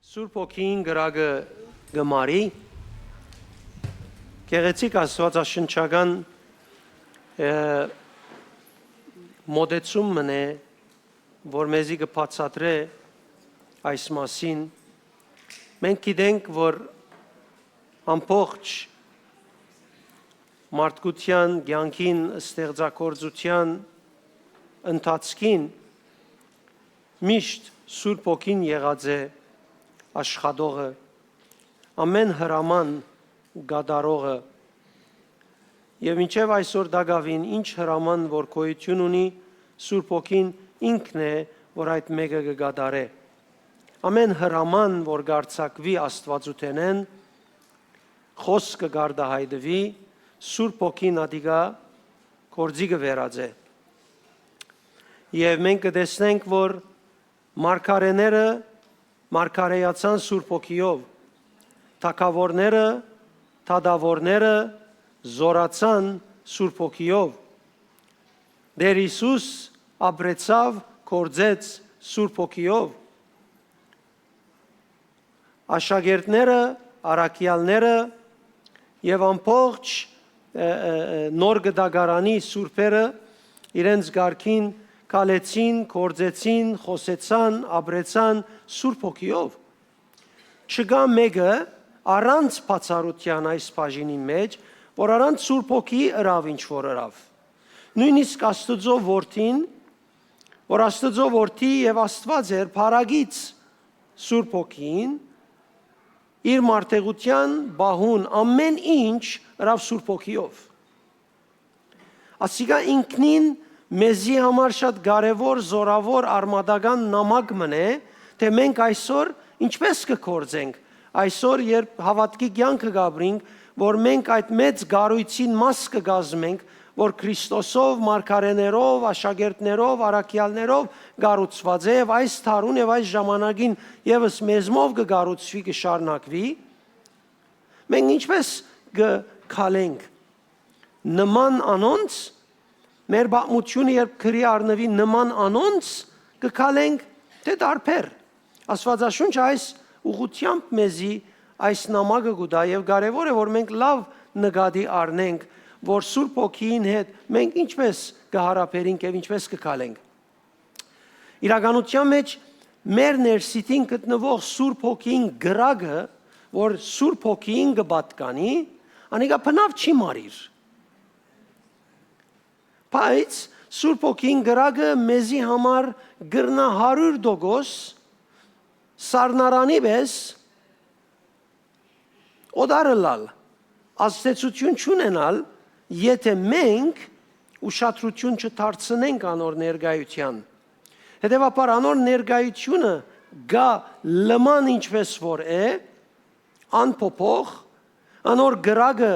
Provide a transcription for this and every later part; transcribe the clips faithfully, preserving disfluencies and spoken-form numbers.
Սուրբ Հոգին կրակը կը մարի, գեղեցիկ աստուածաշնչական, ը, մոտեցում մըն է, որ մեզի կը բացատրէ այս մասին։ Մենք գիտենք, որ ամբողջ մարդկության կեանքին, ստեղծագործության ընթացքին միշտ Սուրբ Հոգին եղած է աշխատողը, ամէն հրաման կատարողը։ Եւ մինչեւ այսօր տակաւին ինչ հրաման որ գոյութիւն ունի, Սուրբ Հոգին ինքն է, որ այդ մէկը կը կատարէ։ Ամէն հրաման որ կ'արձակուի Աստուածութենէն, խօսքը կ'արտահայտուի, Սուրբ Հոգին ատիկա գործի կը վերածէ։ Եւ մենք կը տեսնենք, որ մարգարէները մարգարէացան Սուրբ Հոգիով, թագաւորները, դատաւորները զօրացան Սուրբ Հոգիով, Տէր Յիսուս ապրեցաւ, գործեց Սուրբ Հոգիով, աշակերտները, առաքեալները եւ ամբողջ, ը, ը, ը, Նոր Կտակարանի սուրբերը իրենց կարգին քալեցին, գործեցին, խօսեցան, ապրեցան Սուրբ Հոգիով։ Չկայ մէկը առանց բացառութեան այս բաժինին մէջ, որ առանց Սուրբ Հոգիի ըրաւ ինչ որ ըրաւ։ Նոյնիսկ Աստուծոյ Որդին, որ Աստուծոյ Որդի եւ Աստուած էր, փառագից Սուրբ Հոգին, իր մարդեղութեան պահուն ամէն ինչ ըրաւ Սուրբ Հոգիով։ Ասիկա ինքնին մեզի համար շատ կարեւոր, զօրաւոր, արմատական նամակ մըն է, թէ մենք այսօր ինչպէս կը գործենք, այսօր երբ հաւատքի կեանքը կ'ապրինք, որ մենք այդ մեծ կառոյցին մաս կը կազմենք, որ Քրիստոսով, մարգարէներով, աշակերտներով, առաքեալներով կառուցուած է եւ այս դարուն եւ այս ժամանակին եւս մեզմով կը կառուցուի, կը շարունակուի, մենք ինչպէս կը քալենք նման անոնց, մեր պատմութիւնը երբ գրի առնուի նման անոնց, կը քալենք, թէ տարբեր։ Աստուածաշունչը այս ուղղութեամբ մեզի այս նամակը կու տայ եւ կարեւոր է, որ մենք լաւ նկատի առնենք, որ Սուրբ Հոգիին հետ մենք ինչպէս կը յարաբերենք եւ ինչպէս կը քալենք։ Իրականության մէջ մեր ներսիտին գտնուող Սուրբ Հոգին կրակը, որ Սուրբ Հոգին կը պատկանի, անիկա բնաւ չի մարիր։ Բայց Սուրբ Հոգին կրակը մեզի համար կրնայ հարիւր տոկոս սառնարանի պէս օտար ըլլալ, ազդեցութիւն չունենալ, եթէ մենք ուշադրութիւն չդարձնենք անոր ներկայութեան։ Հետեւաբար անոր ներկայութիւնը գայ լման ինչպէս որ է, անփոփոխ, անոր կրակը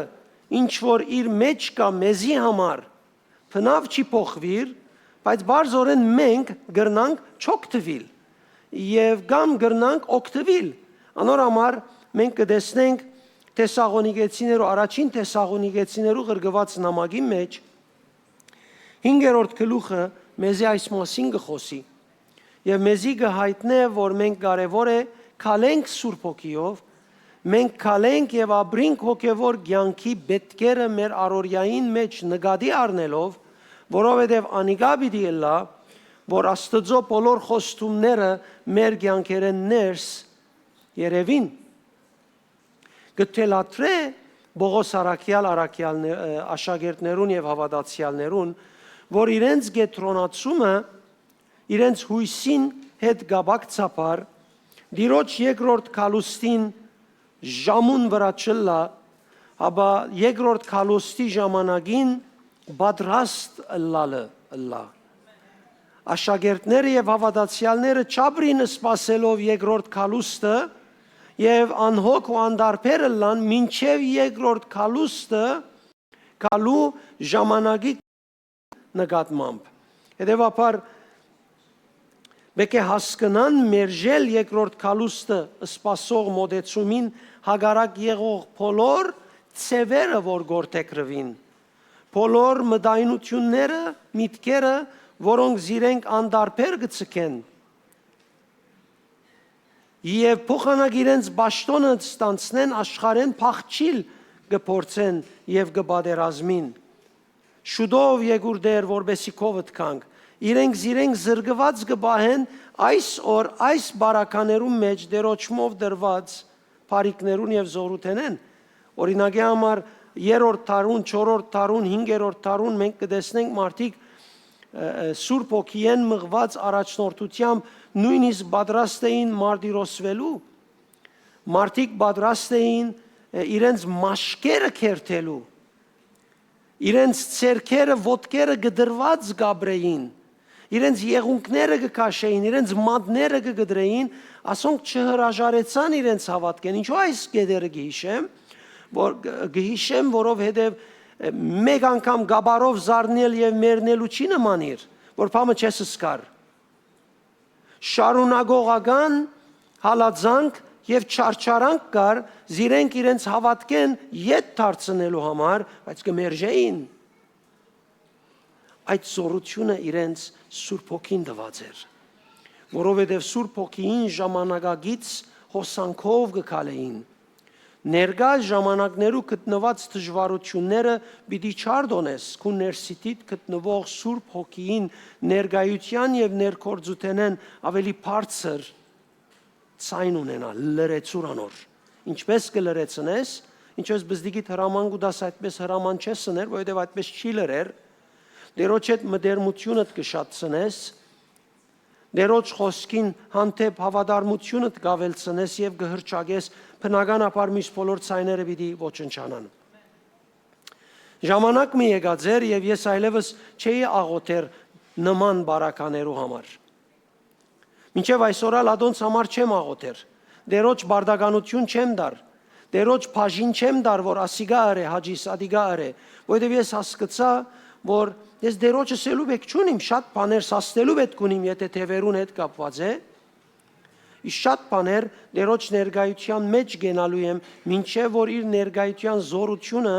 ինչ որ իր մէջ կայ մեզի համար, բնաւ չի փոխուիր, բայց պարզօրէն մենք կրնանք չօգտուիլ եւ կամ կրնանք օգտուիլ։ Անոր համար մենք կը տեսնենք Թեսաղոնիկեցիներու, առաջին Թեսաղոնիկեցիներու ղրկուած նամակի մէջ, հինգերորդ գլուխը մեզի այս մասին կը խօսի եւ մեզի կը յայտնէ, որ մենք կարեւոր է քալենք Սուրբ Հոգիով, մենք քալենք եւ ապրինք հոգեվոր կեանքի պետքերը մեր առօրեային մէջ նկատի առնելով, որովհետեւ անիկա պիտի ըլլայ, որ Աստուծոյ բոլոր խոստումները մեր կեանքերէն ներս երեւին։ Կը թելադրէ Պողոս առաքեալ, առաքեալներ, ը, աշակերտներուն եւ հաւատացեալներուն, որ իրենց կեդրոնացումը իրենց յոյսին հետ կապակցաբար Տիրոջ երկրորդ գալուստին ժամուն վրայ չըլլայ, հապա երկրորդ գալուստի ժամանակին պատրաստ ըլլալը ըլլայ։ Աշակերտները եւ հաւատացեալները չապրին սպասելով երկրորդ գալուստը եւ անհոգ ու անտարբեր ըլլան մինչեւ երկրորդ գալուստը գալու ժամանակի նկատմամբ։ Հետեւաբար, պէտք է հասկնան մերժել երկրորդ գալուստը սպասող մոտեցումին հակառակ եղող բոլոր ձեւերը, որ գործեգրուին, բոլոր մտայնութիւնները, միտքերը, որոնք զիրենք անտարբեր կը ձգեն Եւ փոխանակ իրենց պաշտոնը ստանցնեն, աշխարհէն փախչիլ կը փորձեն եւ կը պատերազմին։ Շուտով եկուր Տէր, որպէսզի քովդ գանք։ Իրենք զիրենք զրկուած կը պահեն այս օր, այս բարականերուն մէջ Տէրոջմով տրուած բարիքներուն եւ զօրութենէն։ Օրինակի համար, երրորդ դարուն, չորրորդ դարուն, հինգերորդ դարուն մենք կը տեսնենք մարդիկ, ը, ը, Սուրբ Հոգիէն մղուած առաջնորդութեամբ նոյնիսկ պատրաստ էին մարտիրոսուելու։ Մարդիկ պատրաստ էին, ը, իրենց մաշկերը քերթելու, իրենց ձեռքերը, ոտքերը կտրուած կապրեին, իրենց եղունգները կը քաշեին, իրենց մատները կը կտրեին, ասոնք չհրաժարեցան իրենց հաւատքէն։ Ինչո՞ւ այս կետերը կը յիշեմ, որ, կը յիշեմ, որովհետեւ, ը, մէկ անգամ կապարով զարնել եւ մեռնելու չի նման իր, որ բանը չես սկար։ Շարունակողական հալածանք եւ չարչարանք կար զիրենք իրենց հաւատքէն ետ դարձնելու համար, բայց կը մերժէին։ Այդ զօրութիւնը իրենց Սուրբ Հոգին տուած էր, որովհետեւ Սուրբ Հոգիին ժամանակակից հոսանքով կը քալէին։ Ներկայ ժամանակներու գտնուած դժուարութիւնները պիտի չարտօնես, քու ներսիդիդ գտնուող Սուրբ Հոգիին ներկայութեան եւ ներգործութենէն աւելի բարձր ձայն ունենալ, լռեցուր անոր։ Ինչպէս կը լռեցնես, ինչպէս բզդիկիդ հրաման կու տաս, այդպէս հրաման չես ըներ, որովհետեւ այդպէս չի լռեր։ Տէրոջ հետ մտերմութիւնդ կը շատցնես, Տէրոջ խօսքին հանդէպ հաւատարմութիւնդ կ'աւելցնես եւ կը հռչակես, բնականաբար միս բոլոր ձայները պիտի ոչնչանան։ Ժամանակ մը եկած էր եւ ես այլեւս չէի աղոթեր նման բարականերու համար։ Մինչեւ այսօր ալ ատոնց համար չեմ աղոթեր։ Տէրոջ պարտականութիւն չեմ տար։ Տէրոջ բաժին չեմ տար, որ ասիկա ըրէ, Հաճիս ատիկա ըրէ, որովհետեւ ես հասկցայ, որ ես Տէրոջս ելու պէք չունիմ, շատ բաներ սաստելու պէտք ունիմ, եթէ թեւերուն հետ կապուած է։ Իսկ շատ բաներ Տէրոջ ներկայութեան մէջ կենալու եմ, մինչեւ որ իր ներկայութեան զօրութիւնը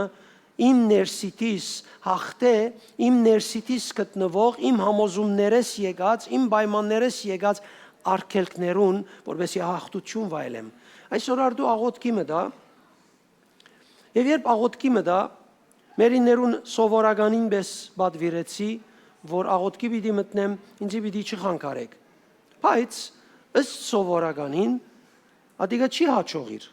իմ ներսիդիս հաղթէ, իմ ներսիդիս գտնուող, իմ համոզումներէս եկած, իմ պայմաններէս եկած արգելքներուն, որպեսզի հաղթութիւն վայելեմ։ Այսօր արդու աղոթքի մտայ, եւ երբ աղոթքի մտայ, մերիներուն սովորականին պէս պատուիրեցի, որ աղոթքի պիտի մտնեմ, ինձի պիտի չխանգարէք։ Բայց ըստ սովորականին, ատիկա չի յաջողիր։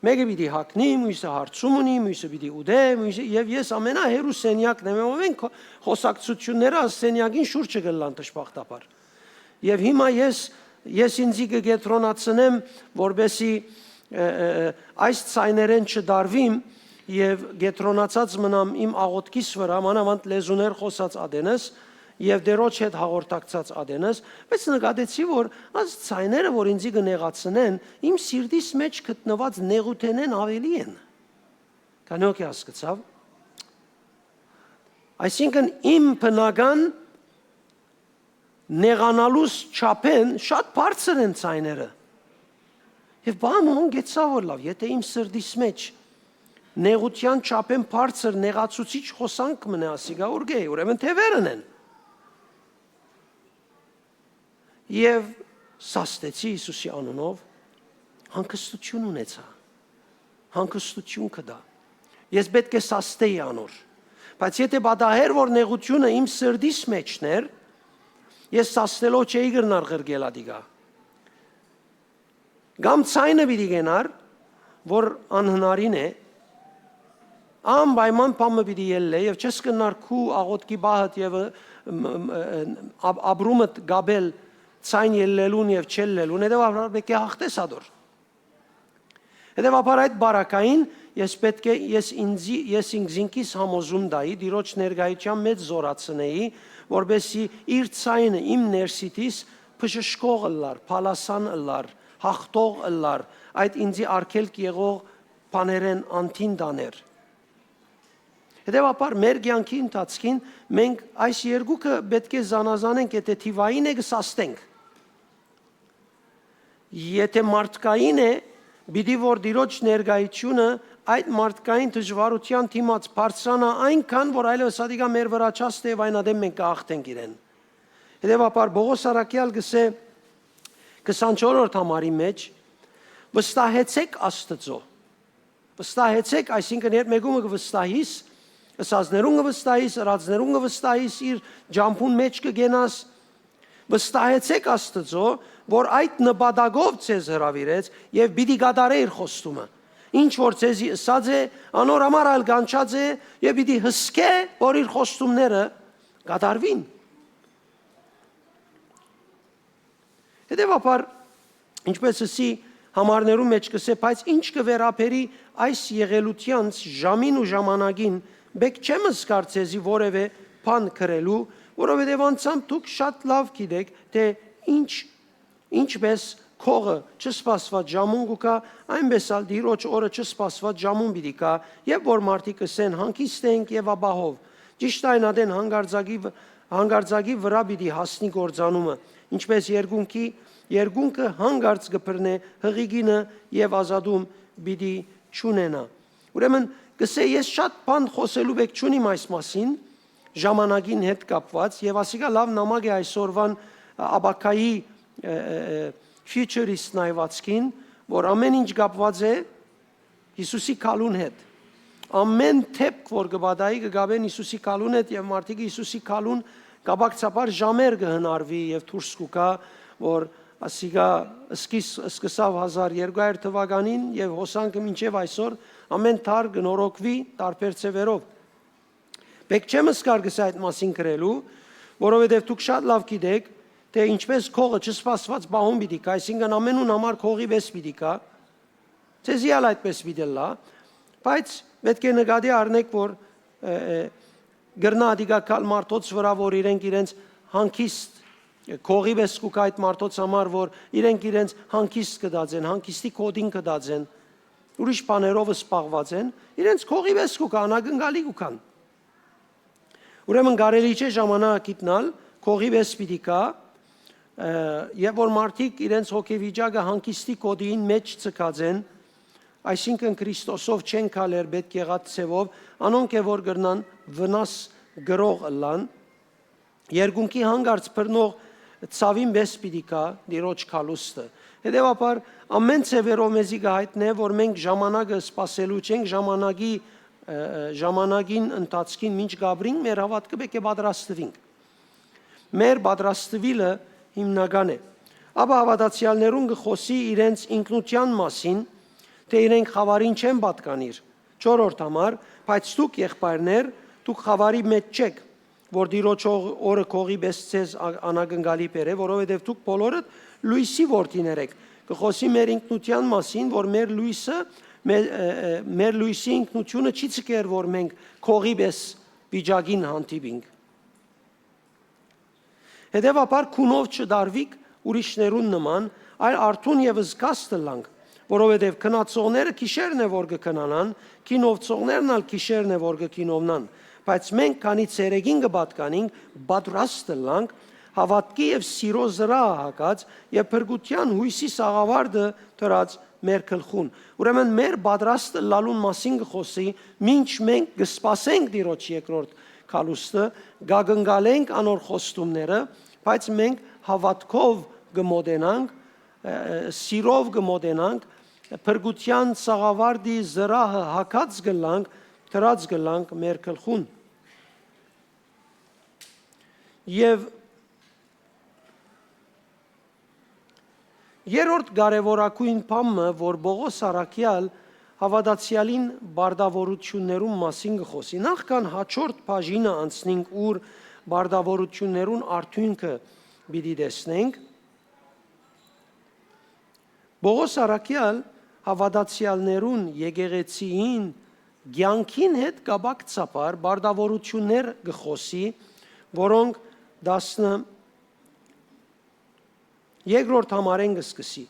Մէկը պիտի հագնի, մոյսը հարցում ունի, մոյսը պիտի ուտէ, մոյսը, եւ ես ամենահեռու սենեակն եմ, եւ ամէն քո-, խօսակցութիւնները այս սենեակին շուրջը կ'ըլլան դժբախտաբար։ Եւ հիմա ես, ես ինձի կը կեդրոնացնեմ, որպեսզի, ը, ը, ը, այս ձայներէն չդարվիմ եւ կեդրոնացած մնամ իմ աղոթքիս վրայ, մանաւանդ լեզուներ խօսած ատենս եւ Տէրոջ հետ հաղորդակցած ատենս, բայց նկատեցի, որ այս ձայները, որ ինձի կը նեղացնեն, իմ սիրտիս մէջ գտնուած նեղութենէն աւելի են։ Քանի՞ հոգի հասկցաւ։ Այսինքն իմ բնական նեղանալուս չափէն շատ բարձր են ձայները։ Եւ բան հոն գեցա որ լաւ, եթէ իմ սրտիս մէջ նեղութեան չափէն բարձր նեղացուցիչ խօսանք մնայ ասիկա, ուրկէ, ուրեմն թեւերն են։ Եւ սաստեցի Յիսուսի անունով, հանգստութիւն ունեցայ, հանգստութիւն կտայ։ Ես պէտք է սաստեի անոր։ Բայց եթէ պատահեր, որ նեղութիւնը իմ սրտիս մէջն էր, ես սաստելով չէի կրնար ղրկել ատիկա։ Կամ ձայնը պիտի կենար, որ անհնարին է, անպայման բան մը պիտի ելլէ, եւ չես կրնար քու աղոթքի պահդ եւ, ը, մ, մ, ը, ը, ապ-, ապրումդ կապել ձայն ելլելուն եւ չելլելուն, հետեւաբար պէտք է հաղթես ադոր։ Հետեւաբար այդ բարակային ես պէտք է, ես ինձի, ես ինքզինքիս համոզում տայի, Տիրոջ ներկայութեան մէջ զօրացնեի, որպեսզի իր ձայնը իմ ներսիտիս բժշկող ըլլար, բալասան ըլլար, հաղթող ըլլար, այդ ինձի արգելք եղող բաներէն անդին տաներ։ Հետեւաբար մեր կեանքի ընթացքին մենք այս երկուքը պէտք է զանազանենք, եթէ թիվային է, կը սաստենք։ Եթէ մարդկային է, պիտի որ Տիրոջ ներկայությունը այդ մարդկային դժուարութեան դիմաց բարձրանայ այնքան, որ այլեւս ատիկա մեր վրայ չաստէ եւ այն ատեն մենք կ'աղթենք իրեն։ Հետեւաբար Պողոս առաքեալ կ'ըսէ. Քսանչորրորդ համարի մէջ, վստահեցէք Աստծոյ։ Վստահեցէք, այսինքն երբ մէկու մը կը վստահիս, ըսածներուն կը վստահիս, ըրածներուն կը վստահիս, իր ջամբուն մէջ կը կենաս, վստահեցէք Աստծոյ, որ այդ նպատակով ձեզ հրաւիրեց եւ պիտի կատարէ իր խոստումը։ Ինչ որ ձեզի ըսած է, անոր համար ալ կանչած է եւ պիտի հսկէ, որ իր խոստումները կատարուին։ Հետեւաբար, ինչպես ըսի, համարներու մէջ կ'ըսէ, բայց ինչ կը վերաբերի այս եղելութեանց ժամին ու ժամանակին, պէք չեմ զգար ձեզի որեւէ բան գրելու, որովհետեւ անցամ դուք շատ լաւ գիտէք, թէ ինչ, ինչպես քողը չսպասուած ժամուն կու գայ, այնպես ալ Տիրոջ օրը չսպասուած ժամուն պիտի գայ, երբ որ մարդիկ ըսեն. «Հանգիստ ենք եւ ապահով»։ Ճիշդ այն ատեն հանկարծակի, հանկարծակի վրայ պիտի հասնի կործանումը, ինչպես երկունքի, երկունքը հանկարծ կը բռնէ հղիկինը եւ ազատում պիտի չունենայ։ Ուրեմն, կ'ըսէ, ես շատ բան խօսելու պէք չունիմ այս մասին, ժամանակին հետ կապուած, եւ ասիկա լաւ նամակ է այսօրուան, ը, ապագայի, ը, ը, ը, futurist նայուածքին, որ ամէն ինչ կապուած է Յիսուսի գալուն հետ։ Ամէն դէպք որ կը պատահի, կը կապեն Յիսուսի գալուն հետ, եւ մարդիկ Յիսուսի գալուն կապակցաբար ժամեր կը հնարուի եւ դուրս կու գայ, որ ասիկա սկիս-, սկսաւ հազար երկու հարյուր թուականին եւ հոսանքը մինչեւ այսօր, ամէն դար կը նորոգուի տարբեր ձեւերով։ Պէք չեմ զգար, կ'ըսէ, այդ մասին գրելու, որովհետեւ դուք շատ լաւ գիտէք, թէ ինչպես քողը չսպասուած պահուն պիտի գայ, այսինքն ամենուն համար քողի պէս պիտի գայ, ձեզի ալ այդպես պիտի ըլլայ, բայց պէտք է նկատի առնեք, որ, ը, ը, կրնայ ատիկա գալ մարդոց վրայ, որ իրենք իրենց հանգիստ, քողի պէս կու գայ այդ մարդոց համար, որ իրենք իրենց հանգիստ կը դածեն, հանգիստի կոդին կը դածեն, ուրիշ բաներով զբաղված են, իրենց քողի պէս կու գայ, անակնկալի կու գան։ Ուրեմն կարելի չէ ժամանակ գիտնալ, քողի պէս պիտի գայ, ը, եւ որ մարդիկ իրենց հոգեվիճակը հանգիստի կոդին մէջ ձգած են, այսինքն Քրիստոսով չեն գալեր պէտք եղած ձեւով, անոնք է որ կրնան վնաս կրող ըլլան, երկունքի հանկարծ բռնող ցաւին պէս պիտի գայ Տիրոջ գալուստը։ Հետեւաբար, ամէն ձեւերով մեզի կը յայտնէ, որ մենք ժամանակը սպասելու չենք, ժամանակի, ը, ը, ժամանակին ընթացքին մինչ կ'ապրինք, մեր հաւատքը պէտք է պատրաստուինք։ Մեր պատրաստուիլը հիմնական է։ Ապա հաւատացեալներուն կը խօսի իրենց ինքնութեան մասին, թէ իրենք խաւարին չեն պատկանիր։ Չորրորդ համար, բայց դուք, եղբայրներ, դուք խաւարի մէջ չէք, որ Տիրոջ օ-, օրը քողի պէս ձեզ ա-, անակնկալի բերէ, որովհետեւ դուք բոլորդ լոյսի որդիներ էք։ Կը խօսի մեր ինքնութեան մասին, որ մեր լոյսը, մեր, ը, ը, մեր լոյսի ինքնութիւնը չի ձգեր, որ մենք քողի պէս վիճակին հանդիպինք։ Հետեւաբար, քունով չդարուիք ուրիշներուն նման, այլ արթուն եւ զգաստ ըլլանք, որովհետեւ քնացողները գիշերն է որ կը քնանան, գինովցողներն ալ գիշերն է որ կը գինովնան, բայց մենք, քանի ցերեկին կը պատկանինք, պատրաստ ըլլանք, հաւատքի եւ սիրո զրահը հագած եւ փրկութեան յոյսի սաղավարտը դրած մեր գլխուն։ Ուրեմն մեր պատրաստ ըլլալուն մասին կը խօսի, մինչ մենք կը սպասենք Տիրոջ երկրորդ գալուստը, կակնկալենք անոր խոստումները, բայց մենք հաւատքով կը մոտենանք, ը, ը, սիրով կը մոտենանք, փրկութեան սաղավարտի զրահը հագած կ'ըլլանք, դրած կ'ըլլանք մեր գլխուն։ Եւ երրորդ կարեւորագոյն բան մը, որ Պողոս առաքեալ հաւատացեալին պարտաւորութիւններուն մասին կը խօսի։ Նախքան հաջորդ բաժինը անցնենք, ուր պարտաւորութիւններուն արդիւնքը պիտի տեսնենք, Պողոս առաքեալ հաւատացեալներուն եկեղեցիին կեանքին հետ կապակցաբար պարտաւորութիւններ կը խօսի, որոնք տասնը երկրորդ համարէն կը սկսի։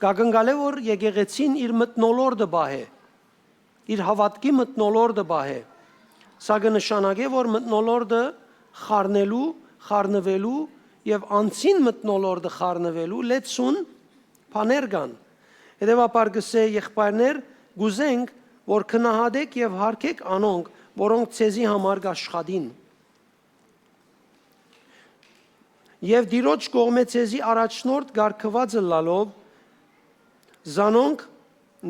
Կակնկալէ, որ եկեղեցին իր մթնոլորտը պահէ, իր հաւատքի մթնոլորտը պահէ, սա կը նշանակէ, որ մթնոլորտը խառնելու, խառնուելու եւ անցին մթնոլորտը խառնուելու լեցուն բաներ կան։ Հետեւաբար կ'ըսէ. «Եղբայրներ, կ'ուզենք, որ գնահատէք եւ յարգէք անոնք, որոնք ձեզի համար կ'աշխատին»։ Եւ Տիրոջ կողմէ ձեզի առաջնորդ կարգուած ըլլալով, զանոնք,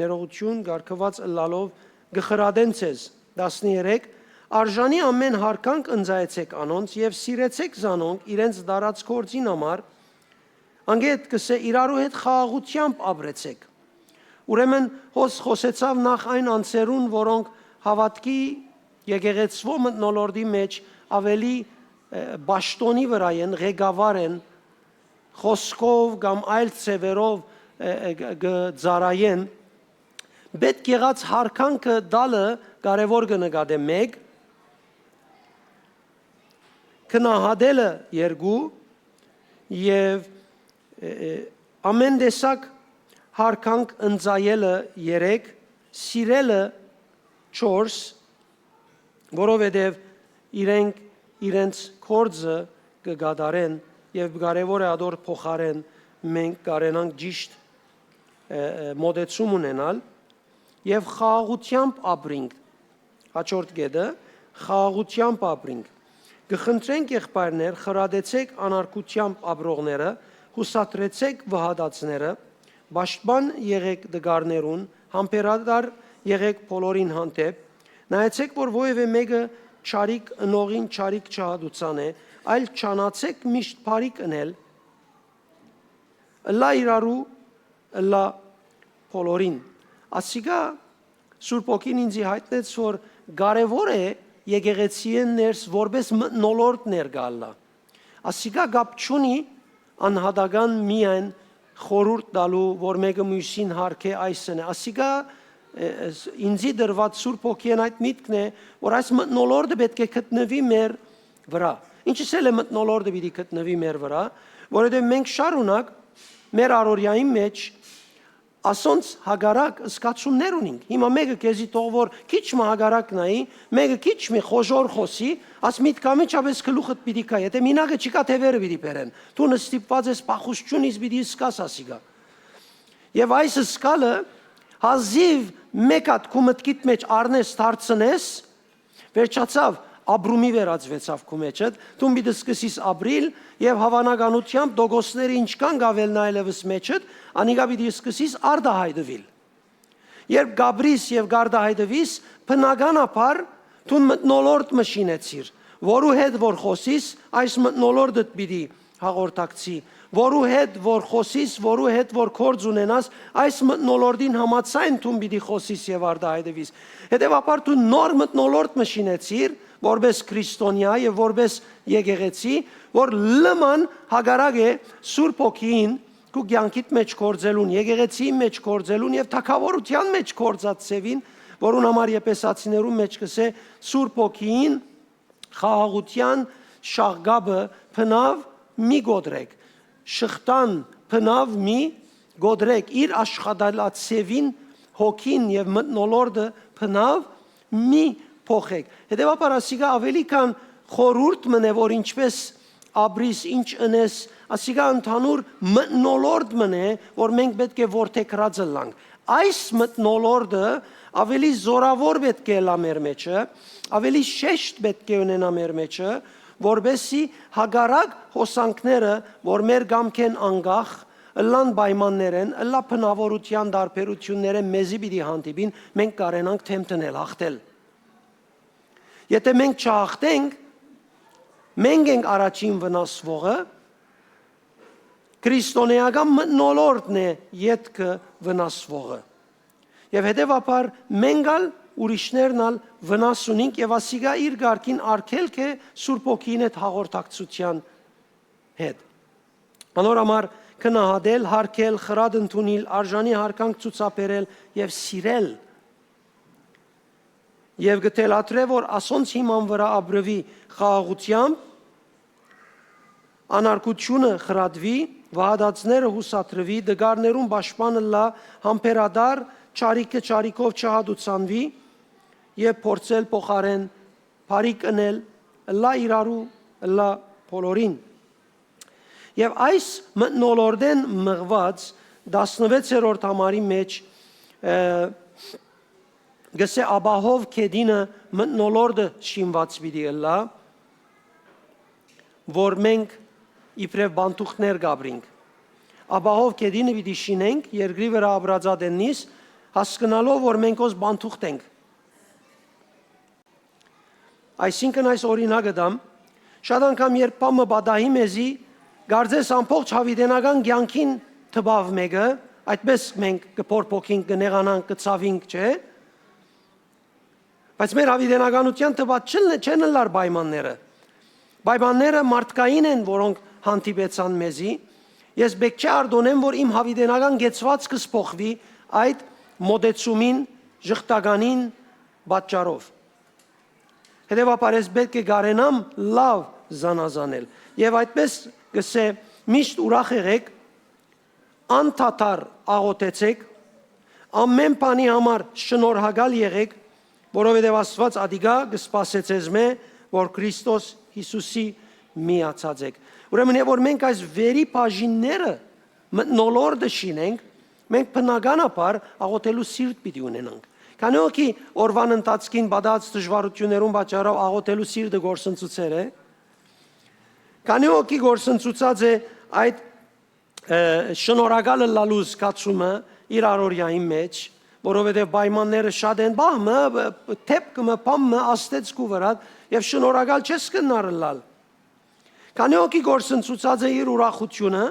ներողություն, կարգուած ըլլալով կը խրատեն ձեզ։ Տասներեք, արժանի ամէն յարգանք ընծայեցէք անոնց եւ սիրեցէք զանոնք իրենց դարած գործին համար, անգետ կսէ իրարու հետ խաղաղութեամբ ապրեցէք։ Ուրեմն հոս խօսեցաւ նախ այն անձերուն, որոնք հաւատքի եկեղեցւոյ մթնոլորտի մէջ աւելի, ը, պաշտոնի վրայ են, ղեկավար են, խօսքով կամ այլ ձեւերով, ը, ը, գ-, կը ծառայեն, պէտք եղած յարգանքը տալը կարեւոր կը նկատէ մէկ, գնահատելը երկու եւ, ը, ը, ամէն տեսակ յարգանք ընծայելը երեք, սիրելը չորս, որովհետեւ իրենք իրենց գործը կը կատարեն եւ կարեւոր է ադոր փոխարեն մենք կարենանք ճիշտ, ը, ը, մոտեցում ունենալ եւ խաղաղութեամբ ապրինք։ Հաջորդ կետը, խաղաղութեամբ ապրինք։ Կը խնդրենք, եղբայրներ, խրատեցէք անարգութեամբ ապրողները, յուսադրեցէք վհատածները, պաշտպան եղէք տկարներուն, համբերատար եղէք բոլորին հանդէպ, նայեցէք, որ որեւէ մէկը չարիք ընողին չարիք չհատուցանէ, այլ չանացէք միշտ բարիք ընել, ըլլայ իրարու, ըլլայ բոլորին։ Ասիկա Սուրբ Հոգին ինձի յայտնեց, որ կարեւոր է եկեղեցիէն ներս որպէս մթնոլորտ ներկայ ըլլայ։ Ասիկա կապ չունի անհատական միայն խորհուրդ տալու, որ մէկը միւսին յարգէ, այս ընէ։ Ասիկա, ը, ը, ինձի տրուած Սուրբ Հոգիէն այդ միտքն է, որ այս մթնոլորտը պէտք է գտնուի մեր վրայ։ Ինչս էլ է մթնոլորտը պիտի գտնուի մեր վրայ, որովհետեւ մենք շարունակ մեր առօրեային մէջ ասոնց հակառակ զգացումներ ունինք։ Հիմա մէկը քեզի թող որ քիչ մը հակառակ նայի, մէկը քիչ մը խոժոր խօսի, աս միտքամիջապէս գլուխդ պիտի գայ, եթե մինակը չկայ, թեւերը պիտի բերեն։ Դուն ստիպուած ես, պախուս չունիս, պիտի զգաս ասիկա։ Եւ այս զգալը հազիւ մէկ հատ քու մտքիդ մէջ առնես, դարձնես, վերջացաւ, ապրումի վերածուեցաւ քու մեջդ, դուն պիտի սկսես ապրիլ եւ հաւանականութեամբ տոկոսները ինչքան կ'աւելնայ այլեւս մեջդ, անիկա պիտի սկսես արտահայտուիլ։ Երբ կ'ապրիս եւ կ'արտահայտուիս, բնականաբար դուն մթնոլորտ մը շինեցիր, որու հետ որ խօսիս, այս մթնոլորտդ պիտի հաղորդակցի, որու հետ որ խօսիս, որու հետ որ գործ ունենաս, այս մթնոլորտին համաձայն դուն պիտի խօսիս եւ արտահայտուիս։ Հետեւաբար դու նոր մթնոլորտ մը շինեցիր, որպես քրիստոնեայ եւ որպես եկեղեցի, որ լման հակառակ է Սուրբ Հոգին քու կեանքիդ մէջ գործելուն, եկեղեցիի մէջ գործելուն եւ թագաւորութեան մէջ գործած ձեւին, որուն համար Եփեսացիներուն մէջ կ'ըսէ Սուրբ Հոգին խաղաղութեան շաղկապը բնաւ մի կոտրեք, շղթան բնաւ մի կոտրեք, իր աշխատալաձեւին հոգին եւ մթնոլորտը բնաւ մի փոխեք։ Հետեւաբար ասիկա աւելի քան խորհուրդ մըն է, որ ինչպես ապրիս, ինչ ընես, ասիկա ընդհանուր մթնոլորտ մըն է, որ մենք պէտք է որդեգրած ըլլանք։ Այս մթնոլորտը աւելի զօրաւոր պէտք է ըլլայ մեր մեջը, աւելի շեշտ պէտք է ունենայ մեր մեջը, որպեսզի հակառակ հոսանքները, որ մեր կամքէն անկախ, ըլլան պայմաններէն, ըլլայ բնաւորութեան տարբերութիւններէն մեզի պիտի հանդիպին, մենք կարենանք դէմ դնել, յաղթել։ Եթե մենք չհաղթենք, մենք ենք առաջին վնասուողը, քրիստոնեական մթնոլորտն է ետքը վնասուողը։ Եւ հետեւաբար մենք ալ, ուրիշներն ալ վնաս ունինք եւ ասիկա իր կարգին արգելք է Սուրբ Հոգին հետ հաղորդակցութեան հետ։ Անոր համար գնահատել, յարգել, խրատ ընդունիլ, արժանի յարգանք ցուցաբերել եւ սիրել։ Եւ կը թելադրէ, որ ասոնց հիման վրայ ապրուի խաղաղութեամբ, անարգութիւնը խրատուի, վհատածները յուսադրուի, տկարներուն պաշտպան ըլլայ, համբերատար, չարիքը չարիքով չհատուցանուի եւ փորձել փոխարէն բարիք ընել, ըլլայ իրարու, ըլլայ բոլորին։ Եւ այս մթնոլորտէն մղուած տասնվեցերորդ համարի մէջ, ը, կ'ըսէ, ապահով գետինը մթնոլորտը շինուած պիտի ըլլայ, որ մենք իբրեւ պանթուղթներ կ'ապրինք։ Աբահով գետինը պիտի շինենք երկրի վրայ ապրածատեննիս, հասկնալով որ մենք հոս պանթուղթ ենք։ Այսինքն այս օրինակը տամ, շատ անգամ երբ բան մը պատահի մեզի, կարծես ամբողջ յաւիտենական կեանքին տպաւ մէկը, այդպես մենք կը փորփոքինք, կը նեղանանք, կը ցաւինք, չէ՞։ Բայց մեր յաւիտենականութեան տպած չեն, չեն ըլլար պայմանները։ Պայմանները մարդկային են, որոնք հանդիպեցան մեզի։ Ես պէտք չէ արտօնեմ որ իմ յաւիտենական կեցուածքս փոխուի այդ մոտեցումին, ժխտականին պատճառով։ Հետեւաբար ես պէտք է կարենամ լաւ զանազանել։ Եւ այդպես կ'ըսէ. «Միշտ ուրախ եղէք, անդադար աղօթեցէք, ամէն բանի համար շնորհակալ եղէք, որովհետեւ Աստուած ատիկա կը սպասէ ձեզմէ, որ Քրիստոս Յիսուսի միացած եք»։ Ուրեմն, եւ որ մենք այս վերի բաժինները մթնոլորտը շինենք, մենք բնականաբար աղօթելու սիրտ պիտի ունենանք։ Քանի՞ հոգի օրուան ընթացքին պատահած դժուարութիւններուն պատճառով աղօթելու սիրտը կորսնցուցեր է։ Քանի՞ հոգի կորսնցուցած է այդ, ը, շնորհակալ ըլլալու զգացումը իր առօրեային մեջ, որովհետեւ պայմանները շատ են, պահ մը, դէպք մը, բան մը, աստեց քու վրադ, եւ շնորհակալ չես կրնար ըլլալ։ Քանի՞ հոգի կորսնցուցած է իր ուրախությունը,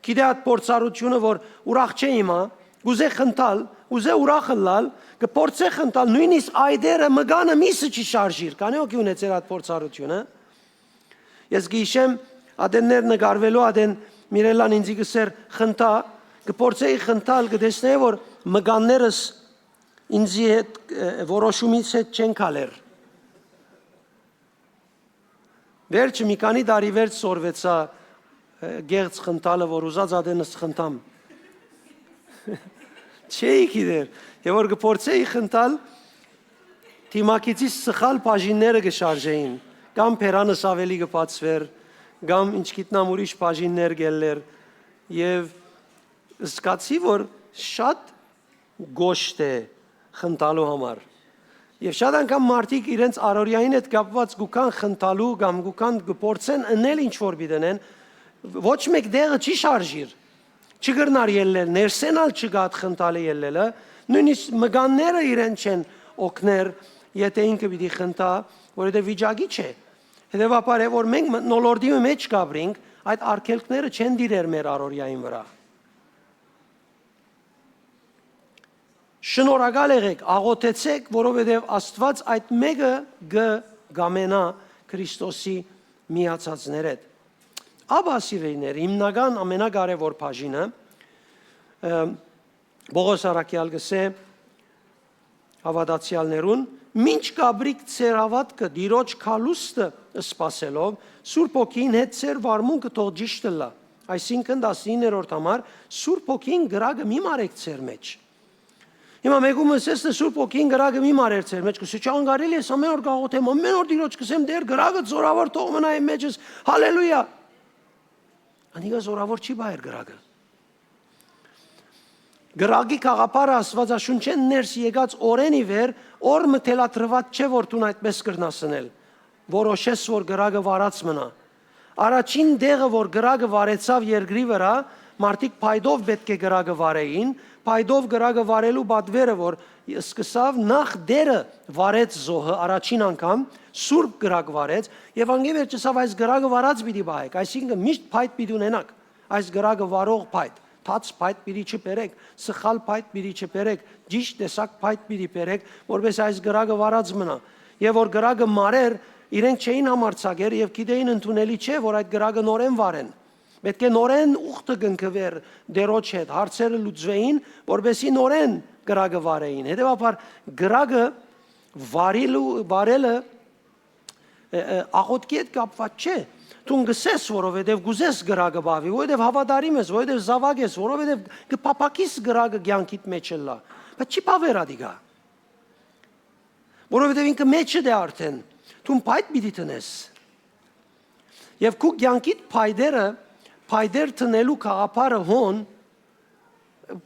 գիտէ այդ փորձառությունը, որ ուրախ չէ հիմա, կ'ուզէ խնդալ, կ'ուզէ ուրախ ըլլալ, կը փորձէ խնդալ, նոյնիսկ այտերը մկանը միսը չի շարժիր, քանի՞ հոգի ունեցեր այդ փորձառությունը։ Ես կ'հիշեմ, ատեններ նկարվելու ատեն Միրելլան ինձի կ'ըսէր. «Խնդա», կը փորձէի խնդալ, կը տեսնէի որ մկաններս ինձի հետ, ը, որոշումից հետ չեն քալեր։ Վերջը, մի քանի տարի վերջ սորվեցայ, ը, կեղծ խնդալը, որ ուզած ատենս խնդամ։ Չէի գիտեր, եւ որ կը փորձէի խնդալ, դիմակիցիս սխալ բաժինները կը շարժէին, կամ բերանս աւելի կը բացուէր, կամ ինչ գիտնամ ուրիշ բաժիններ կ'ելլեր, եւ զգացի որ շատ կոշտ է խնդալու համար։ Եւ շատ անգամ մարդիկ իրենց առօրեային հետ կապուած կու գան խնդալու կամ կու գան կը փորձեն ընել ինչ որ պիտի ընեն, ոչ մէկ տեղը չի շարժիր, չի կրնար ելլել, ներսէն ալ չկայ այդ խնդալը ելլելը, նոյնիսկ մկանները իրեն չեն օգներ, եթե ինքը պիտի խնդա, որովհետեւ վիճակի չէ։ Հետեւաբար է որ մենք մթնոլորտի մեջ կ'ապրինք, այդ արգելքները չեն տիրեր մեր առօրեային վրայ։ Շնորհակալ եղեք, աղօթեցեք, որովհետեւ Աստուած այդ մէկը կը կամենայ Քրիստոսի միացածներէ հետ։ Ապա, սիրելիներ, հիմնական ամենակարեւոր բաժինը, ը, Պողոս առաքեալ կ'ըսէ հաւատացեալներուն. «Մինչ կ'ապրիք ձեր հաւատքը Տիրոջ գալուստը սպասելով, Սուրբ Հոգին հետ ձեր վարմունքը թող ճիշտ ըլլայ»։ Այսինքն, տասիններորդ համար, Սուրբ Հոգին կրակը մի մարեք ձեր մեջ։ Հիմա մէկու մը ըսես, Սուրբ Հոգին կրակը մի մարեր ձեր մեջ, կ'ըսէ. «Չէ, անկարելի է, ես ամէն օր կ'աղօթեմ, ամէն օր Տիրոջ կ'ըսեմ, Տէր, կրակը զօրաւոր թող մնայ իմ մեջ»։ Հալելույա։ Անիկա զօրաւոր չի պահեր կրակը։ Կրակի գաղափարը Աստուածաշունչէն ներս եկած օրէն ի վեր օր մը թելադրուած չէ որ դուն այդպես կրնաս ընել, որոշես որ կրակը վառած մնայ։ Առաջին տեղը որ կրակը վառեցաւ երկրի վրայ, մարդիկ փայտով պէտք է կրակը վառէին, փայտով կրակը վառելու պատվերը որ սկսաւ, նախ Տէրը վառեց զոհը առաջին անգամ, սուրբ կրակ վառեց, եւ անկէ վերջը ըսաւ. «Այս կրակը վառած պիտի պահեք», այսինքն միշտ փայտ պիտի ունենաք, այս կրակը վառող փայտ, թաց փայտ պիտի չբերեք, սխալ փայտ պիտի չբերեք, ճիշտ տեսակ փայտ պիտի բերեք, որպեսզի այս կրակը վառած մնայ։ Եւ որ կրակը մարեր, իրենք չէին համարձակեր եւ գիտեին ընդունելի չէ որ այդ կրակը նորէն վառեն։ Պէտք է նորէն ուխտը կնքուէր Տէրոջ հետ, հարցերը լուծուէին, որպեսզի նորէն կրակը վառէին։ Հետեւաբար կրակը վարելու, վառելը, ը, ը, աղօթքի հետ կապված չէ։ Դուն կ'ըսես, որովհետեւ կ'ուզես կրակը պահի, որովհետեւ հաւատարիմ ես, որովհետեւ զաւակ ես, որովհետեւ կը փափաքիս կրակը կեանքիդ մեջ ըլլայ, բայց չի բաւեր ատիկա, որովհետեւ ինքը մեջդ է արդեն, դուն փայտ պիտի դնես։ Եւ քու կեանքիդ փայտերը, փայտեր դնելու գաղափարը հոն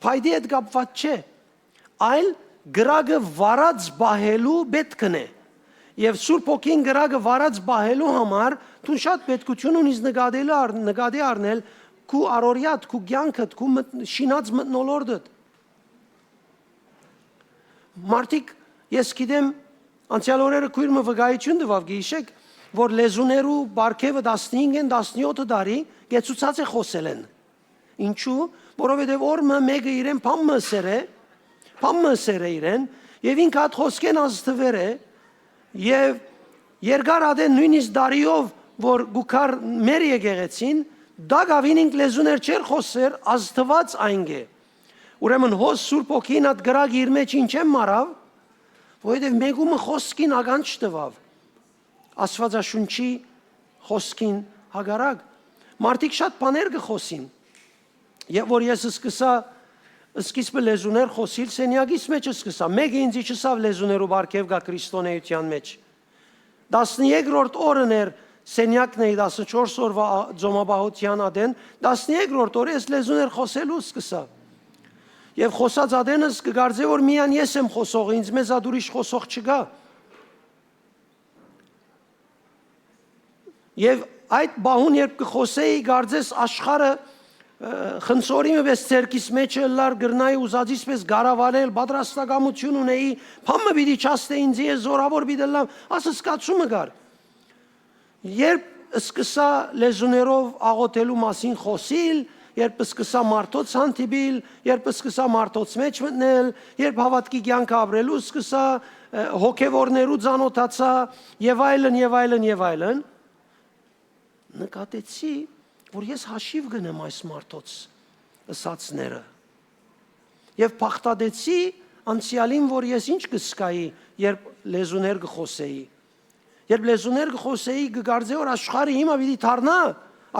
փայտի հետ կապված չէ, այլ կրակը վառած պահելու պէտքն է։ Եւ Սուրբ Հոգին կրակը վառած պահելու համար դուն շատ պետքութիւն ունիս նկատել առ-, նկատի առնել քու առօրեադ, քու կեանքդ, քու մտ-, շինած մթնոլորտդ։ Մարդիկ, ես գիտեմ, անցեալ օրերը քոյր մը վկայութիւն տուաւ, գիշեք, որ լեզուներու պարգեւը տասնհինգ են, տասնեօթը տարի կեցուցած է խօսելէն։ Ինչու՞, որովհետեւ օր մը մէկը իրեն բան մը ըսեր է, բան մը ըսեր է իրեն, եւ ինքը այդ խօսքէն ազդուեր է, եւ երկար ատեն նոյնիսկ տարիով, որ գուքար մեր եկեղեցին, դա գավին ինք լեզուներ չէր խօսեր, ազդուած այն կէ։ Ուրեմն հոս Սուրբ Հոգին այդ գրակը իր մեջ ինչէն մարաւ, որովհետեւ մեկումը խօսքին ականջ տուաւ, Աստուածաշունչի խօսքին հակառակ։ Մարդիկ շատ բաներ կը խօսին, եւ որ ես սկսա, սկիզբը լեզուներ խօսիլ, սենյակիս մեջ սկսա։ Մէկը ինձի չըսաւ լեզուներու պարգեւ կայ քրիստոնէութեան մեջ։ Տասներկրորդ օրն էր սենյակն էի տասնչորս օրուայ ա-, ծոմապահութեան ատեն, տասներկրորդ օրը ես լեզուներ խօսելու սկսա։ Եւ խօսած ատենս կը կարծէ որ միայն ես եմ խօսողը, ինձ մեզ ատ ուրիշ խօսող չկայ։ Եւ այդ պահուն, երբ կը խօսէի, կարծես աշխարհը, ը, խնձորի մը պէս ձեռքիս մեջ ըլլար, կրնայի ուզածիս պէս կառավարել, պատրաստակամութիւն ունէի, բան մը պիտի չասնէ ինձի, ես զորաւոր պիտի ըլլամ, աս զգացումը կար։ Երբ սկսա լեզուներով աղօթելու մասին խօսիլ, երբ սկսա մարդոց հանդիպիլ, երբ սկսա մարդոց մեջ մտնել, երբ հաւատքի կեանքը ապրելու սկսա, ը, հոգեվորներու ծանօթացայ, եւ այլն, եւ այլն, եւ այլն, նկատեցի, որ ես հաշիւ կ'ընեմ այս մարդոց ըսածները։ Եւ բաղդատեցի անցեալին, որ ես ինչ կը զգայի, երբ լեզուներ կը խօսէի։ Երբ լեզուներ կը խօսէի, կը կարծէի, որ աշխարհը հիմա պիտի դառնայ,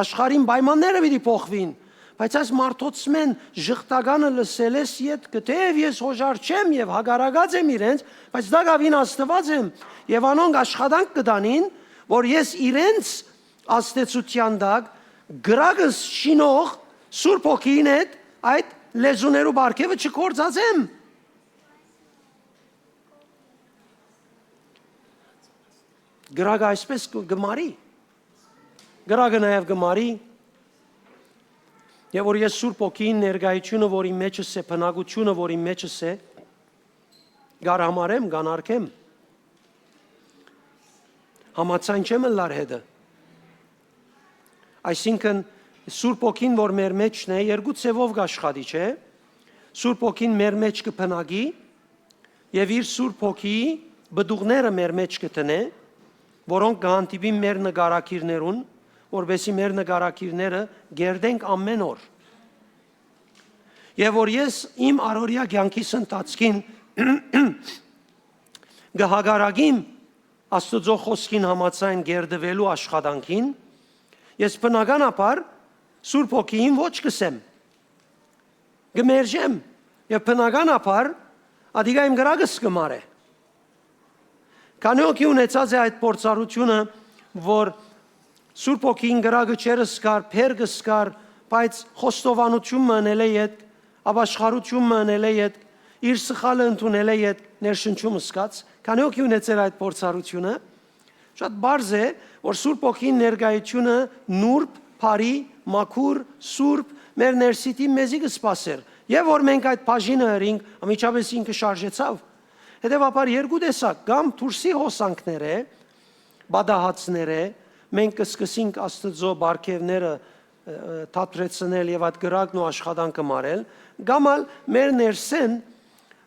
աշխարհին պայմանները պիտի փոխուին, բայց այս մարդոցմէն ժխտականը լսելէս ետքը, թէեւ ես յօժար չեմ եւ հակառակած եմ իրենց, բայց դա գավին Աստուած եմ, եւ անոնք աշխատանք կը տանին, որ ես իրենց ազդեցութեան տակ կրակս շինող Սուրբ Հոգիին հետ այդ լեզուներու պարգեւը չգործածեմ։ Կրակը այսպես կը, կը մարի։ Կրակը նաեւ կը մարի։ Եւ որ ես Սուրբ Հոգիին ներկայությունը, որ իմ մեջս է, բնակությունը, որ իմ մեջս է, կ'արհամարեմ, կ'անարգեմ։ Համաձայն չեմ ըլլար հետը։ Այսինքն, Սուրբ Հոգին, որ մեր մեջն է, երկու ձեւով կ'աշխատի, չէ՞։ Սուրբ Հոգին մեր մեջ կը բնակի եւ իր Սուրբ Հոգիի պտուղները մեր մեջ կը դնէ, որոնք կը հանդիպին մեր նկարագիրներուն, որպեսզի մեր նկարագիրները կերտենք ամէն օր։ Եւ որ ես իմ առօրեայ կեանքիս ընթացքին կը հակառակեմ Աստուծոյ խօսքին համաձայն կերտուելու աշխատանքին, ես բնականաբար Սուրբ Հոգիին ոչ կ'ըսեմ, կը մերժեմ եւ բնականաբար ատիկա իմ կրակս կը մարէ։ Քանի հոգի ունեցած է այդ փորձառութիւնը, որ Սուրբ Հոգին կրակը չէր զգար, բեռ կը զգար, բայց խոստովանութիւն մը ընելէ ետք, ապաշխարութիւն մը ընելէ ետք, իր սխալը ընդունելէ ետք ներշնչում զգաց։ Քանի՞ հոգի ունեցեր այդ փորձառութիւնը։ Շատ պարզ է, որ Սուրբ Հոգին ներկայությունը նուրբ, բարի, մաքուր, սուրբ, մեր ներսիտին մեզի կը սպասեր։ Եւ որ մենք այդ բաժինը հրինք, անմիջապես ինքը շարժեցաւ։ Հետեւաբար երկու տեսակ, կամ դուրսի հոսանքներ է, պատահածներ է, մենք կը սկսենք Աստծոյ պարգեւները, ը, ը, թատրեցնել եւ այդ կրակն ու աշխատանքը մարել, կամ ալ մեր ներսէն,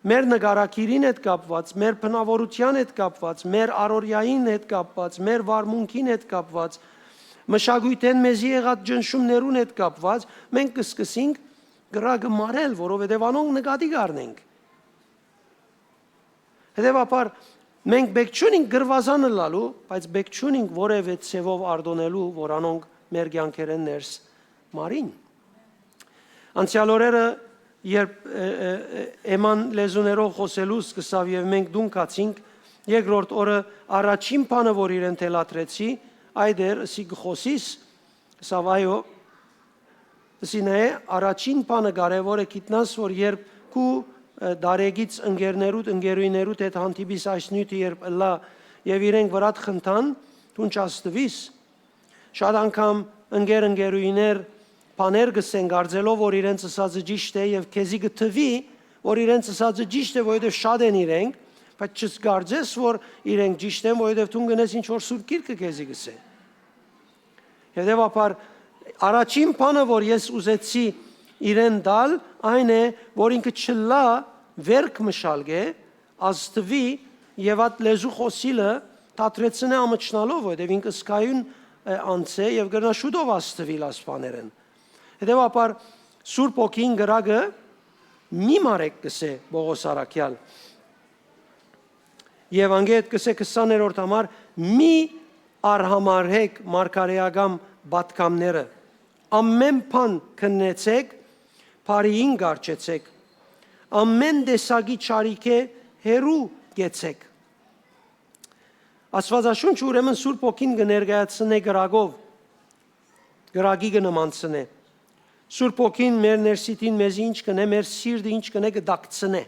մեր նկարագիրին հետ կապված, մեր բնաւորութեան հետ կապված, մեր առօրեային հետ կապված, մեր վարմունքին հետ կապված, մշակոյթէն մեզի եղած ճնշումներուն հետ կապված, մենք կը սկսենք կրակը մարել, որովհետեւ անոնք նկատի կ'առնենք։ Հետեւաբար, մենք պէք չունենք գրուազան ըլլալու, բայց պէք չունենք որեւէ ձեւով արտոնելու, որ անոնք մեր կեանքերէն ներս մարին։ Անցեալ օրերը, երբ, ը, ը, ը, Էման լեզուներով խօսելու սկսաւ եւ մենք տուն գացինք, երկրորդ օրը առաջին բանը, որ իրեն թելադրեցի, այդ էր, ըսի, «Կը խօսի՞ս»։ Ըսաւ, «Այո»։ Ըսի, նայէ, առաջին բանը կարեւոր է, գիտնաս, որ երբ քու, ը, տարեգից ընկերներուդ, ընկերուհիներուդ հետ հանդիպիս այս նիւթը երբ ըլլայ եւ իրենք վրադ խնդան, դուն չաստուիս։ Շատ անգամ ընկեր-ընկերուհիներ բաներ կ'ըսեն, կարծելով որ իրենց ըսածը ճիշդ է, եւ քեզի կը թուի որ իրենց ըսածը ճիշդ է, որովհետեւ շատ են իրենք, բայց չկարծես որ իրենք ճիշդ են, որովհետեւ դուն կ'ընես ինչ որ Սուրբ Գիրքը քեզի կ'ըսէ։ Հետեւաբար, առաջին բանը որ ես ուզեցի իրեն տալ, այն է որ ինքը չլա վերք մշալկե, ազդուի եւ այդ լեզու խօսիլը դադրեցնէ ամչնալով, որովհետեւ ինքը զգայուն անձ է եւ կրնայ շուտով ազդուիլ այս բաներէն։ Հետեւաբար, Սուրբ Հոգին կրակը մի մարեք, կ'ըսէ Պողոս առաքեալ։ Եւ անգէ հետ կ'ըսէ քսաներորդ համար. «Մի արհամարհէք մարգարէական պատգամները, ամէն բան քննեցէք, բարիին կառչեցէք, ամէն տեսակի չարիքէ հեռու կեցեք»։ Աստուածաշունչը ուրեմն Սուրբ Հոգին կը ներկայացնէ կրակով, կրակի կը նմանցնէ։ Սուրբ Հոգին մեր ներսիտին մեզի ինչ կ'ընէ, մեր սիրտը ինչ կ'ընէ, կը տաքցնէ։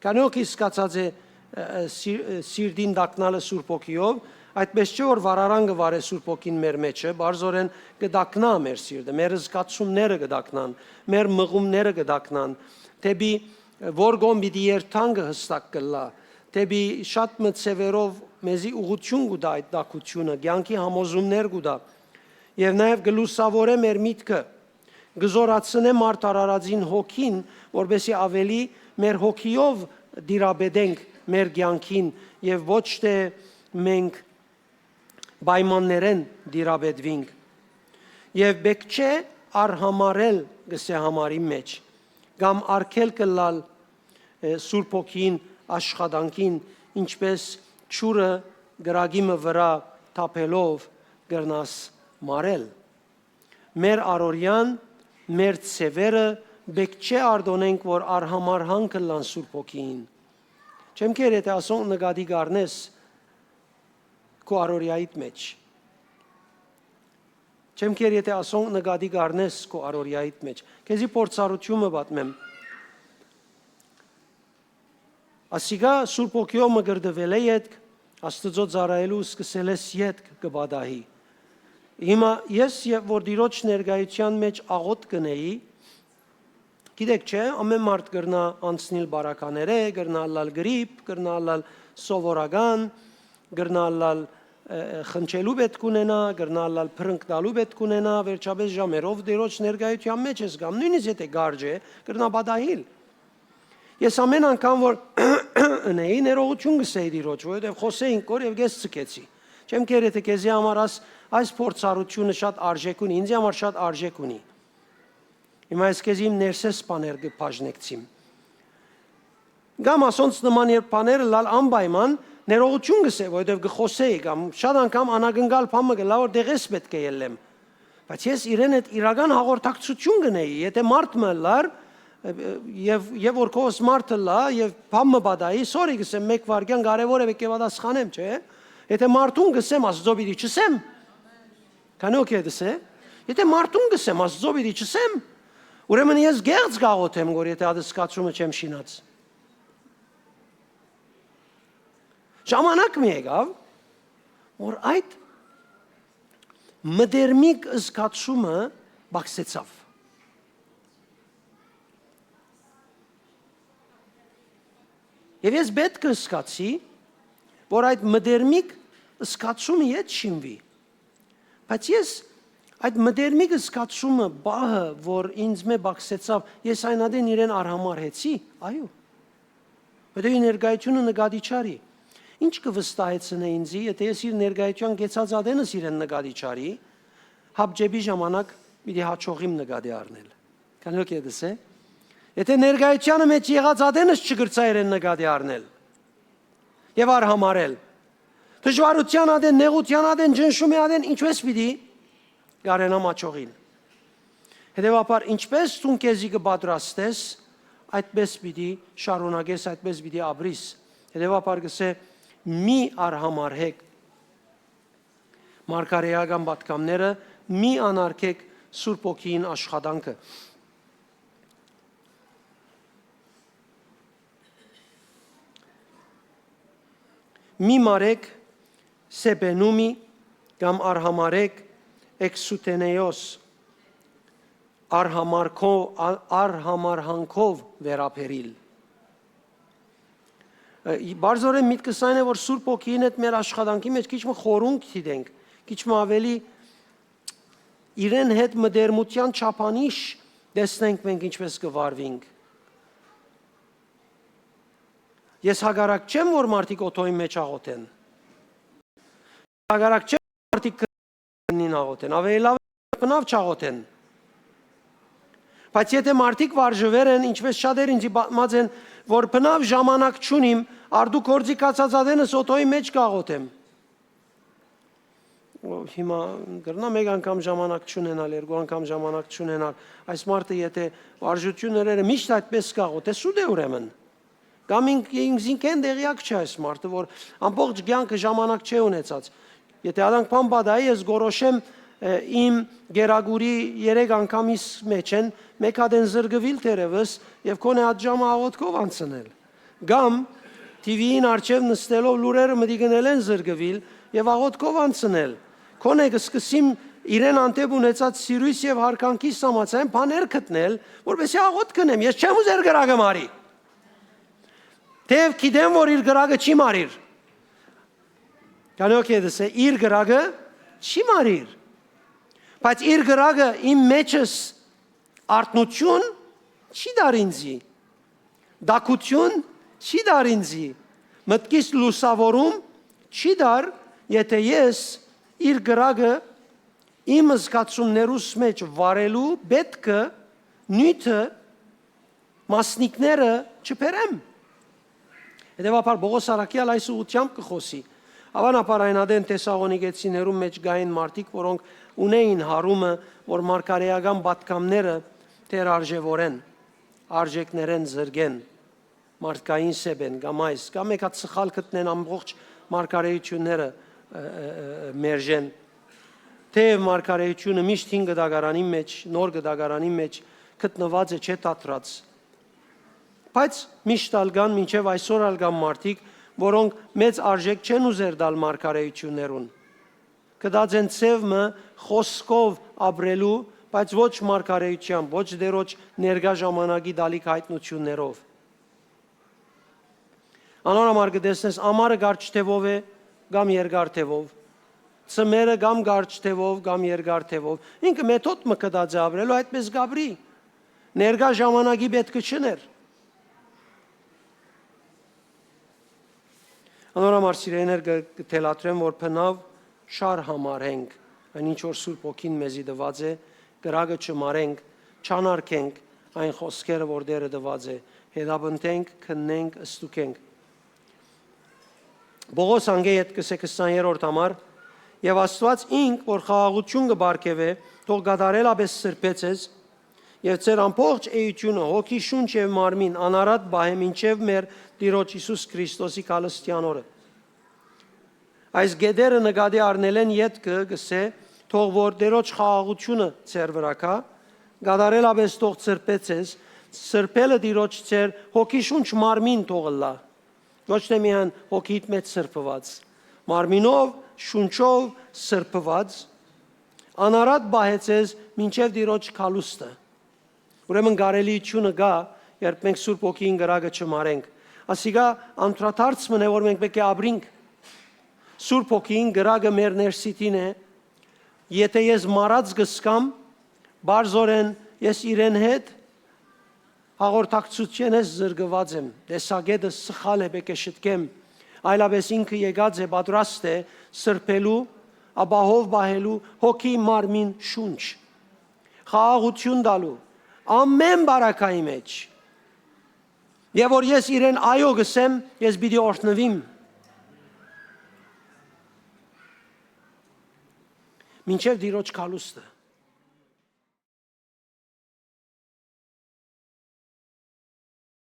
Քանի՞ հոգի զգացած է, ը, ը, սիր-, ը, սիրտին տակնալը Սուրբ Հոգիով, այդպէս չէ՞ որ վառարան կը վառէ Սուրբ Հոգին մեր մեջը, բարձորեն կը տակնայ մեր սիրտը, մեր զգացումները կը տակնան, մեր մղումները կը տակնան, դէպի որ կողմ պիտի երթանքը հստակ կ'ըլլայ, դէպի շատ մը ձեւերով մեզի ուղղութիւն կու տայ այդ տաքութիւնը, կեանքի համոզումներ կու տայ, եւ նաեւ կը լուսաւորէ մեր միտքը, կը զօրացնէ մարդ արարածին հոգին, որպէսզի աւելի մեր հոգիով տիրապետենք մեր կեանքին եւ ոչ թէ մենք պայմաններէն տիրապետուինք։ Եւ պէտք չէ արհամարհել, կ'ըսէ համարին մէջ, կամ արգելք ըլլալ, ը, Սուրբ Հոգին աշխատանքին, ինչպէս ջուրը կրակի մը վրայ թափելով կրնաս մարել։ Մեր առօրեան, մեր ձեւերը պէտք չէ արտօնենք որ արհամարհանք ըլլան Սուրբ Հոգիին։ Չեմ քեր, եթե ասոնք նկատի կ'առնես քու առօրեայիդ մէջ։ Չեմ քեր, եթե ասոնք նկատի կ'առնես քու առօրեայիդ մէջ։ Քեզի փորձառութիւն մը պատմեմ։ Ասիկա Սուրբ Հոգիով մկրտուելէ ետք, Աստուծոյ ծառայելու սկսելէս ետք կը պատահի։ Հիմա ես, երբ որ Տիրոջ ներկայութեան մէջ աղօթք կ'ընէի, գիտէք չէ, ամէն մարդ կրնայ անցնիլ բարականերէ, կրնայ ըլլալ գրիպ, կրնայ ըլլալ սովորական, կրնայ ըլլալ, ը, ը, խնջելու պէտք ունենայ, կրնայ ըլլալ փռնգ տալու պէտք ունենայ, վերջապէս ժամերով Տիրոջ ներկայութեան մէջ ես կամ նոյնիսկ եթե կարճ է, կրնայ պատահիլ։ Ես ամէն անգամ որ ընէի, ներողութիւն կ'ըսէի Տիրոջ, որովհետեւ խօսեցինք կոր եւ ես ձգեցի։ Չեմ քեր, եթե քեզի համար աս-, այս փորձառութիւնը շատ արժէք ունի, ինձի համար շատ արժէք ունի։ Հիմա ես քեզի իմ ներսես բաներ կը բաժնեկցիմ։ Կամ ասոնց նման երբ բաներ ըլլալ անպայման ներողութիւն կ'ըսէ, որովհետեւ կը խօսէի կամ շատ անգամ անակնկալ բան մը կ'ըլլայ որ դեղես պէտք է ելլեմ։ Բայց ես իրեն հետ իրական հաղորդակցութիւն կ'ընէի, եթե մարդ մը ըլլար, ը, ը, եւ, եւ որ քովս մարդ ըլլայ, եւ բան մը պատահի, սորի կ'ըսեմ, մեկ վայրկեան կարեւոր է, պէտք է պատասխանեմ, չէ՞։ Եթե մարդուն կ'ըսեմ, Աստուծոյ պիտի չ'ըսեմ։ Քանի՞ օքեյ դսե։ Եթե մարդուն կ'ըսեմ, Աստուծոյ պիտի չ'ըսեմ, ուրեմն ես կեղծ կ'աղօթեմ, որ եթե այդ զգացումը չեմ շինած։ Ժամանակ մը եկաւ, որ այդ մտերմիկ զգացումը պակսեցաւ։ Եւ ես պէտք կը զգացի, որ այդ մտերմիկ զգացումը ետ շինուի։ Բայց ես այդ մտերմիկ զգացումը, պահը, որ ինձ մէ պակսեցաւ, ես այն ատեն իրեն արհամարհեցի, այո։ Որտեղ իր ներկայությունը նկատի չարի։ Ինչ կը վստահեցնէ ինձի, եթե ես իր ներկայության կեցած ատենս իրեն նկատի չարի, հապճեպի ժամանակ պիտի հաջողիմ նկատի առնել։ Քանի՞ օքեյ դսե։ Եթե ներկայությանը մէջ եղած ատենս չկրցայ իրեն նկատի առնել եւ արհամարել, դժվարության ատեն, նեղության ատեն, ճնշումի ատեն, ինչպես պիտի կարենամ աջողիլ։ Հետեւաբար, ինչպես դուն քեզի կը պատրաստես, այդպես պիտի շարունակես, այդպես պիտի ապրիս։ Հետեւաբար կ'ըսէ. «Մի արհամարհեք մարգարէական պատգամները, մի անարգեք Սուրբ Հոգիին աշխատանքը»։ «Մի մարեք սեպենումի, կամ արհամարհեք, էքսութենեոս, արհամարհքով, ա-, արհամարհանքով վերաբերիլ։ Ը, ի-, բարձրորեն միտքս այն է, որ Սուրբ Հոգիին հետ մեր աշխատանքի մեջ քիչ մը խորունկ դիտենք, քիչ մը ավելի իրեն հետ մտերմութեան չափանիշ տեսնենք մենք ինչպես կը վարվինք։ Ես հակառակ չեմ, որ մարդիկ օթոյի մեջ աղոթեն։ Հակառակ չեմ, որ մարդիկ կնին աղոթեն։ Ավելի լաւ է, բնաւ չաղոթեն։ Բայց եթե մարդիկ վարժուեր են, ինչպես շատեր ինձի պատմած են, որ բնաւ ժամանակ չունիմ, արդու գործի կացած ատենս օթոյի մեջ կաղոթեմ։ Ո, հիմա կրնա մեկ անգամ ժամանակ չունենալ, երկու անգամ ժամանակ չունենալ։ Այս մարդը եթե վարժությունները միշտ այդպես կաղոթէ, սուտ է ուրեմն։ Կամ ինք, ինքզինքեն տեղյակ չէ այս մարդը, որ ամբողջ կյանքը ժամանակ չէ ունեցած։ Եթե ադանք բան պատահի, ես գորոշեմ, ը, իմ գերագուրի երեք անգամ իս մեջ են, մեկ հատ են զրկուիլ թերևս, եւ քոնէ այդ ժամը աղոթքով անցնել։ Կամ T V-ին առջեւ նստելով լուրերը մտի գնել են զրկուիլ եւ աղոթքով անցնել։ Քոնէ կը սկսիմ իրեն անդեպ ունեցած սիրոյս եւ յարգանքի սամացային բաներ գտնել, որպեսզի աղոթք կնեմ։ Ես չեմ ուզեր կրակը մարի։ Թեև գիտեմ, որ իր կրակը չի մարիր։ Քանի օքեյ դսե, իր կրակը չի մարիր։ Բայց իր կրակը իմ մեջս արթնություն չի դար ինձի, տաքություն չի դար ինձի, մտքիս լուսաւորում չի դար, եթե ես իր կրակը իմ զգացումներուս մեջ վարելու պետքը, նիւթը, մասնիկները չբերեմ։ Հետեւաբար Պողոս առաքեալ այս ուղղութեամբ կը խօսի։ Աւանաբար այն ատեն Թեսաղոնիկեցիներուն մեջ կային մարդիկ, որոնք ունեին յարումը, որ մարգարէական պատգամները թերարժեւորեն, արժեքներեն զրկեն, մարդկային սեփեն կամ այս, կամ եկած սխալ գտնեն ամբողջ մարգարեությունները, ը, ը, ը, մերժեն։ Թեև մարգարեությունը միշտ հին կտակարանի մեջ, նոր կտակարանի մեջ գտնուած է, չէ դադրած։ Բայց միշտ ալ կան, մինչեւ այսօր ալ կան մարդիկ, որոնք մեծ արժեք չեն ուզեր տալ մարգարեություններուն։ Կդած են ձեւ մը խօսքով ապրելու, բայց ոչ մարգարեությամբ, ոչ Տէրոջ ներկայ ժամանակի տալիք հայտնություններով։ Անոր համար կը տեսնես, ամառը կարճ թեւով է կամ երկար թեւով, ձմերը կամ կարճ թեւով կամ երկար թեւով։ Ինքը մեթոդ մը կդած է ապրելու, այդպես կապրի։ Ներկայ ժամանակի պէտքը չներ։ Անոր համար, սիրելիներ, կը, կը թելադրեմ, որ բնաւ շարհամարհենք այն, ինչ որ Սուրբ Հոգին մեզի տուած է, կրակը չմարենք, չանարգենք այն խօսքերը, որ Տէրը տուած է, հետապնդենք, քննենք, ստուգենք։ Պողոս անգէ յետ կսե քսաներորդ համար. «Եւ Աստուած ինք, որ խաղաղութիւն կը պարգեւէ, թող կատարելապէս սրբէ ձեզ, եւ ձեր ամբողջ էությունը, հոգի, շունչ եւ մարմին անարատ պահէ մինչեւ մեր Տիրոջ Յիսուս Քրիստոսի գալստեան օրը»։ Այս կետերը նկատի առնելէն ետքը կսե. «Թող որ Տիրոջ խաղաղութիւնը ձեր վրայ գայ, կատարելապէս թող սրբէ ձեզ, սրբելը Տիրոջ ձեր հոգի, շունչ, մարմին թող ըլլայ»։ Ոչ թե միայն հոգիդ մեջ սրբուած, մարմինով, շունչով սրբուած, անարատ պահե ձեզ մինչեւ Տիրոջ գալուստը։ Ուրեմն կարելիությունը կայ, երբ մենք Սուրբ Հոգիին կրակը չմարենք։ Ասիկա անդրադարձ մըն է, որ մենք պէտք է ապրինք։ Սուրբ Հոգիին կրակը մեր ներսիդին է։ Եթե ես մարած կսկամ, բարձորեն ես իրեն հետ հաղորդակցութենէս զրկուած եմ, տեսակետը սխալ է, պէտք է շտկեմ, այլապես ինքը եկած է, պատրաստ է սրբելու, ապահով պահելու հոգի, մարմին, շունչ, խաղաղութիւն տալու ամէն բարակայի մեջ։ Եւ որ ես իրեն այո կսեմ, ես պիտի օրհնուիմ։ Մինչեւ Տիրոջ գալուստը։